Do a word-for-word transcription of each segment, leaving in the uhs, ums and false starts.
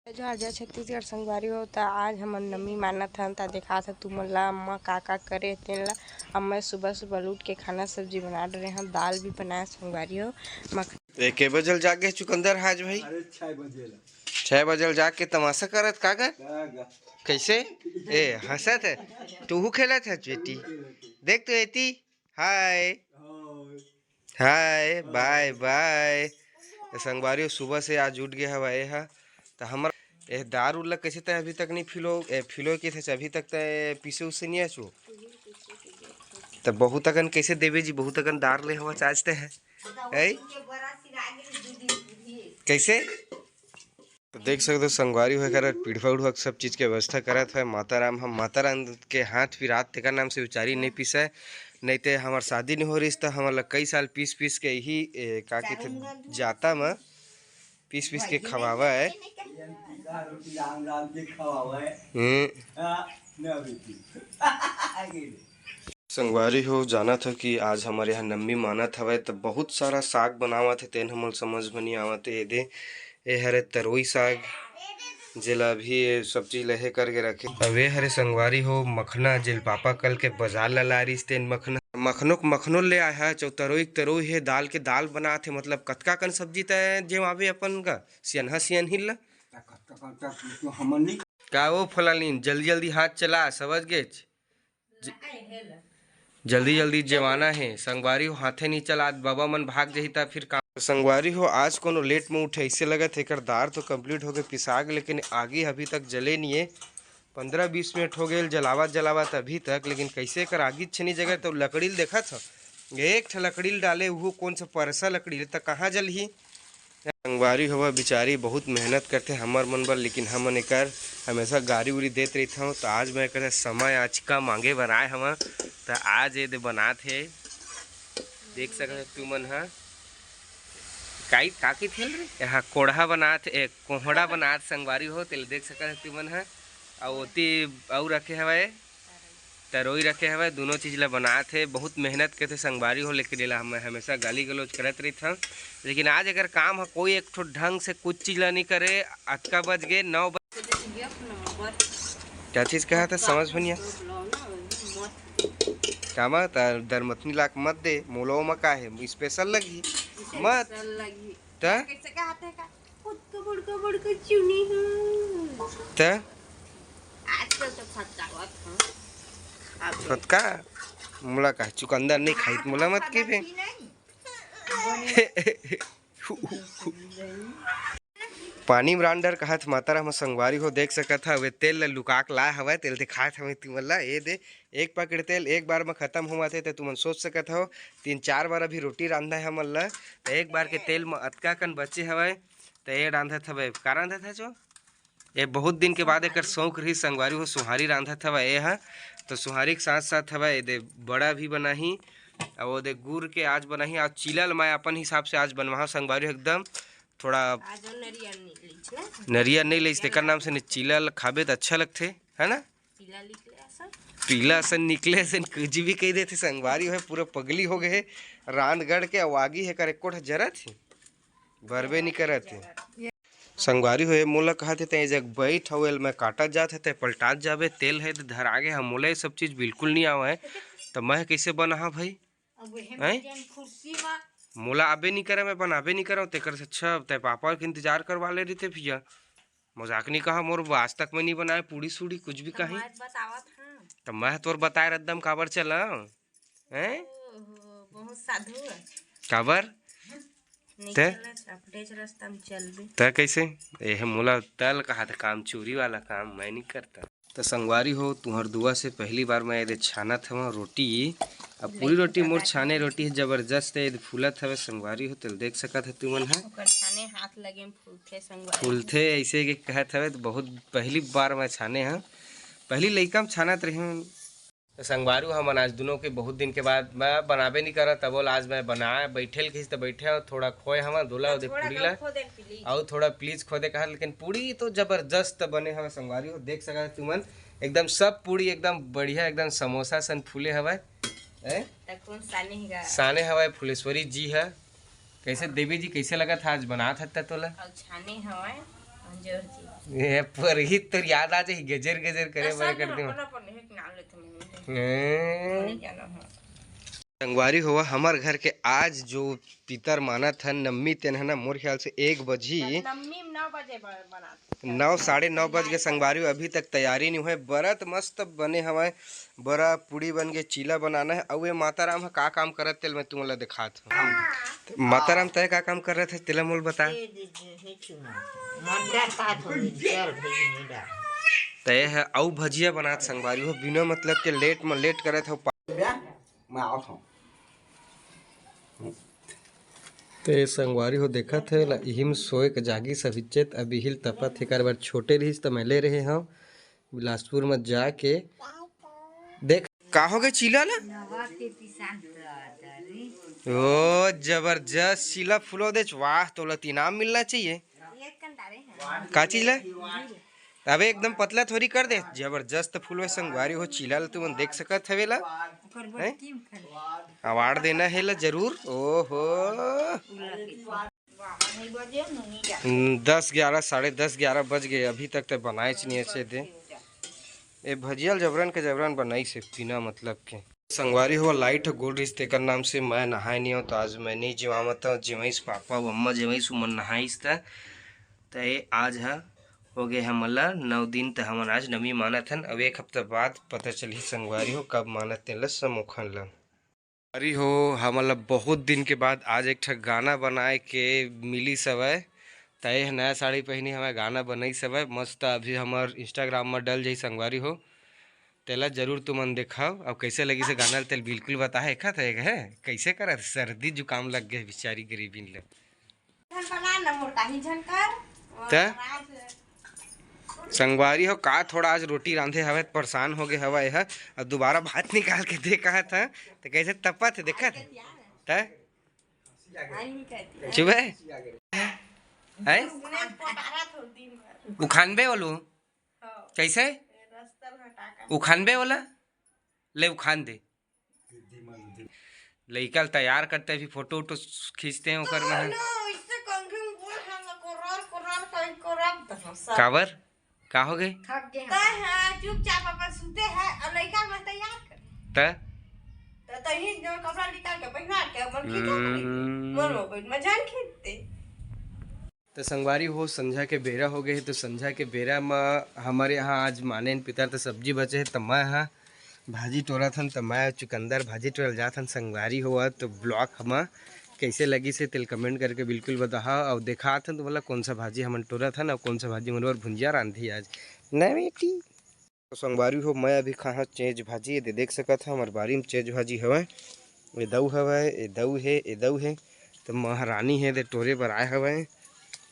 जोहार, जय छत्तीसगढ़ संगवारी हो। त आज हमन नमी मानत हन, त देखात हन तुमन ला अम्मा का का करे तेन ला। अम्मा सुबह सुबह उठ के खाना सब्जी बना डरे हन, दाल भी बनाए संगवारी हो। मख- ए, के बजल जागे चुकंदर आज भाई? अरे, छह बजे ला। छह बजल जाग के तमाशा करत का कर? का गा? कैसे? ए, हंसत है, तूहू खेलत है बेटी। देख तो एती, हाय। हाय। हाय, बाय, बाय। त संगवारी हो, सुबह से आज उठ गए हवा ए हा। त हमर ए दार उर ला कैसे तय अभी तक नहीं फिलो, ए, फिलो के थे अभी तक तय पीसे उसे नहीं आचो। त बहुत अकन कैसे देवे जी, बहुत अकन दार ले हवा चाचते हैं। ऐ? कैसे? तो देख सकते हो संगवारी हो, एकर पिढ़वा उढ़वा के सब चीज के व्यवस्था करत है। माता राम, हम माता राम के हाथ पिरात तेकर नाम से उचारी नहीं पीसे, नहीं ते हमार शादी नहीं हो रही तो हमर ला कई साल पीस पीस के ही, ए, का कहते, जाता में पीस पीस के खवावा है। हम्म। संगवारी हो, जानत हो कि आज हमर यहाँ नम्मी मानत हवय, त बहुत सारा साग बनावत हे, तेन हमन समझ में नइ आवत हे। एदे, ए हरे तरोई साग, जेला अभी ये सब चीज लहे करके रखे। अब ए हरे संगवारी हो, मखना, जेल पापा कल के बाजार ला लाय रिहिस, तेन मखना, मखनो के मखनो ले आय हे, चौ तरोई के तरोई हे, दाल के दाल बनात हे। मतलब, कतका कन सब्जी तय जेमाबे अपन का, सियनहा सियनही ला। का ओ फलालीन, जल्दी जल्दी हाथ चला, समझ गेच? ज-, जल्दी जल्दी जेवाना हे, संगवारी हो हाथे नहीं चलात, बाबा मन भाग जही ता फिर काम। संगवारी हो, आज कोनो लेट में उठे, ऐसे लगत हे, एकर दार तो कंप्लीट हो गए पिसाग, लेकिन आगी अभी तक जले नहीं है। पंद्रह बीस मिनट हो गए जलावत जलावत अभी तक, लेकिन कैसे एकर आगी छनी जगह तो लकड़ी ल देखत हो, एक ठे लकड़ी ल डाले, वो कौन सा परसा लकड़ी ले, त कहाँ जलही? संगवारी हो, बिचारी बहुत मेहनत करथे हमर मन बर, लेकिन हमन एकर हमेशा गारी उरी देत रहिथन। त आज मैं एकर समय आज का मांगे बर आए हवं, त आज ये दे बनात हे, देख सकत हो तुमन ह। काई, का कहिथे रे? यहाँ कोढ़ा बनात, ए, कोहड़ा बनात संगवारी हो, तेल देख सकत हो तुमन ह। अउ ओती अउ रखे हवय। तरोई रखे हवय, दोनों चीज ला बनात हे। बहुत मेहनत करथे संगवारी हो, लेकिन एला हम हमेशा गाली गलौज करत रहिथन। लेकिन आज अगर काम ह कोई एक ठो ढंग से कुछ चीज ला नहीं करे, अतका बज गए नौ बज। क्या चीज कहा था, समझ में नहीं आया। कामा त दरमथनी लाक मत दे, मोलो म का हे, स्पेशल लगी। मत। त? कैसे कहा था का? खुद को बड़को बड़को चुनी हूँ। त? आजकल तो फटकावत हूँ। अब फटका? मोला का चुकंदर नहीं खाई, मोला मत के बे। पानी ब्रांडर कहत माता राम संगवारी हो, देख सकत हव, वे तेल ल लुका के लाए हवय, तेल दिखात हवय तुमन ला। ये दे, एक पैकेट तेल एक बार म खत्म होवत हे, त तुमन सोच सकत हव, तीन चार बार अभी रोटी रांधा है हमन ला, त एक बार के तेल म अतका कन बचे हवय, त ये रांधत हवय। का रांधत हच ओ? ये बहुत दिन के बाद एकर शौक रही संगवारी हो, सुहारी रांधत हवय ये ह। तो सुहारी के साथ साथ हवय ये दे बड़ा भी बनाही, अउ वो दे गुड़ के आज बनाही। आज चीला ल मैं अपन हिसाब से आज बनवाहूँ संगवारी हो, एकदम थोड़ा आज वो नरियर नहीं लीच ना। नरियर नहीं लीच, तेकर नाम से नहीं, चीला ल खाबे त अच्छा लगथे, है ना? पीला निकले असन। पीला असन निकले असन कुछ भी कह देथे संगवारी हो, पूरा पगली हो गए हे। रांधगढ़ के अउ आगी हे कर एको ठा जरत हे, बरबे नहीं करत हे। संगवारी हो, ये मोला कहत हे, "तैं ए जग बैठ हवे, मैं काटत जात हे, तैं पलटात जाबे, तेल हे त धर आगे हम।" मोला ये सब चीज बिल्कुल नहीं आवे, त मैं कैसे बनाहा भाई? अब वही हैं? में कुर्सी में मोला आबे नहीं करे, मैं बनाबे नहीं करव, तेकर से अच्छा तैं पापा के इंतजार करवा ले रहिते भैया। मजाक नहीं कहा, मोर आज तक मैं नहीं बनाए पूड़ी सूड़ी कुछ भी कहीं। मैं बतावत हूँ। त मैं तोर बताए रद्दम काबर चला? हैं? ओहो, बहुत साधु है। काबर? नहीं ते? चला, अपने रास्ता में चल भी। त कैसे? एह मोला तल कहा था काम, चोरी वाला काम मैं नहीं करता। त संगवारी हो, तुहर दुआ से पहली बार मैं एदे छानत हवं रोटी। अब पूरी रोटी मोर छाने रोटी है, जबरदस्त है, एदे फूलत हवे संगवारी हो, तेल देख सकत है तुमन है। ओकर छाने हाथ लगे में फूलथे संगवारी। फूलथे ऐसे के कहत हवे, त बहुत पहली बार मैं छाने हं, पहली लइका में छानत रहे हं। त संगवारी हो, हमन आज दोनों के बहुत दिन के बाद मैं बनाबे नहीं करत, तबो ल आज मैं बनाए बैठे ल कहिस त बैठे हंव, थोड़ा खोए हंव, दोला ओदे पूड़ी ला। अउ थोड़ा प्लीज खोदे कहा, लेकिन पूड़ी तो जबरदस्त बने हवे संगवारी हो, देख सकत तुमन एकदम सब पूड़ी एकदम बढ़िया, एकदम समोसा सन फूले हवय। ए? त कौन साने हवय फुलेश्वरी जी ह। कैसे देवी जी, कैसे लगत हे आज बनात हत्ता तोला? अउ छाने हवय, अंजोर जी। ये पर ही तो याद आ जाही, गजर गजर करे बर कर दे। हम्म। संगवारी होवा, हमर घर के आज जो पितर मानत हन नम्मी, तेन ह ना मोर ख्याल से एक बजी। नम्मी नौ बजे ब-, बनात। नौ, साढ़े नौ बज के संगवारी हो, अभी तक तैयारी नहीं हुए। बरत मस्त बने हवय, बरा पूड़ी बन के चीला बनाना है। अउ ये माता राम ह का काम करत, तेल मैं तुमन ला दिखात हूँ। माता राम, तय का काम करत है, तेला मोल बता। तय है अउ भजिया बनात संगवारी हो, बिना मतलब के लेट में लेट करत हो। मैं आवत हूँ। ते संगवारी हो देखत हे ला, इहिम सोए के जागी सभिच्चेत अबिहिल तपत हे, कर बर छोटे रहिस त मैं ले रहे हव बिलासपुर म जाके। देख का हो गए चीला ला। ओ जबरदस्त चीला फुलो देच, वाह, तोला त इनाम मिलना चाहिए। का चीज ला? अबे एकदम पतला थोड़ी कर दे, जबरदस्त फूल में संगवारी हो। चीला ल तुमन देख सकत हवे ला, हैं? अवार्ड देना है ला जरूर। ओहो, दस ग्यारह, साढ़े दस ग्यारह बज गए, अभी तक तो बनाए च नहीं अच्छे दे। ए भजिया ल जबरन के जबरन बनाई से बिना मतलब के। संगवारी हो, लाइट ह गोल रहिस, तेकर नाम से मैं नहाए नहीं हूँ, तो आज मैं नहीं जिमावत हूँ। जिमाइस पापा, अम्मा जिमाइस, उमन नहाइस त, त ये आज ह हो गए हमन ला नौ दिन, त हमन आज नमी मानत हन। अब एक हफ्ता बाद पता चलही संगवारी हो, कब मानत तेन ला समोखन ला। अरे हो, हमन ला बहुत दिन के बाद आज एक ठा गाना बनाए के मिलिस हवय। त ये ह नया साड़ी पहिनी हवय, गाना बनाइस हवय मस्त। अभी हमर Instagram म डल जाही संगवारी हो, तेला जरूर तुमन देखव। अब कैसे लगिस हे गाना ल, तेल बिल्कुल बताहे। एखत हे, हे, कैसे करत, सर्दी जुकाम लग गए बिचारी गरीबिन ल। झन बना न मोर काही झन कर। त? संगवारी हो, का थोड़ा आज रोटी रांधे हवय त परेशान हो गए हवय ह, अब दोबारा भात निकाल के दे कहत ह, त कैसे तपत हे देखत ह? त? चुप है? हैं? उखानबे बोलू? कैसे? उखानबे बोला? ले उखान दे। लइका ल तैयार करते, अभी फोटो वोटो खींचते हैं ओकर में। काबर? का हो गए? थक गए हम। तय है, चुपचाप अपन सुते है और लइका में तैयार कर। त? त तही जो कपड़ा निकाल के पहना के अपन खींचा करी। हम्म। मोर मोबाइल में जान खींचते। त संगवारी हो, संझा के बेरा हो गए हे, तो संझा के बेरा म हमर यहाँ आज मानेन पितर त सब्जी बचे हे, त मैं ह भाजी टोरत हन, त मैं चुकंदर भाजी टोरल जात हन। संगवारी हो, तो vlog हम कैसे लगिस हे तेल comment करके बिल्कुल बताहा, अउ देखात हन तुमन ला कौन सा भाजी हमन टोरत हन अउ कौन सा भाजी हमन बर भुंजिया रांधही आज। ना बेटी। तो संगवारी हो, मैं अभी खाहा चेंच भाजी, ये दे देख सकत ह हमर बारी में चेंच भाजी हवय, ए दऊ हवय, ए दऊ हे, ए दऊ हे। तो महारानी हे दे टोरे बर आए हवय,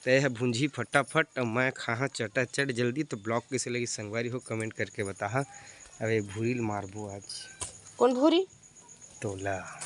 ते ह भुंजी फटाफट, अउ मैं खाहा चटाचट जल्दी। तो vlog कैसे लगी संगवारी हो, comment करके बताहा। अब ये भूरी ल मारबो आज। कौन भूरी? तोला।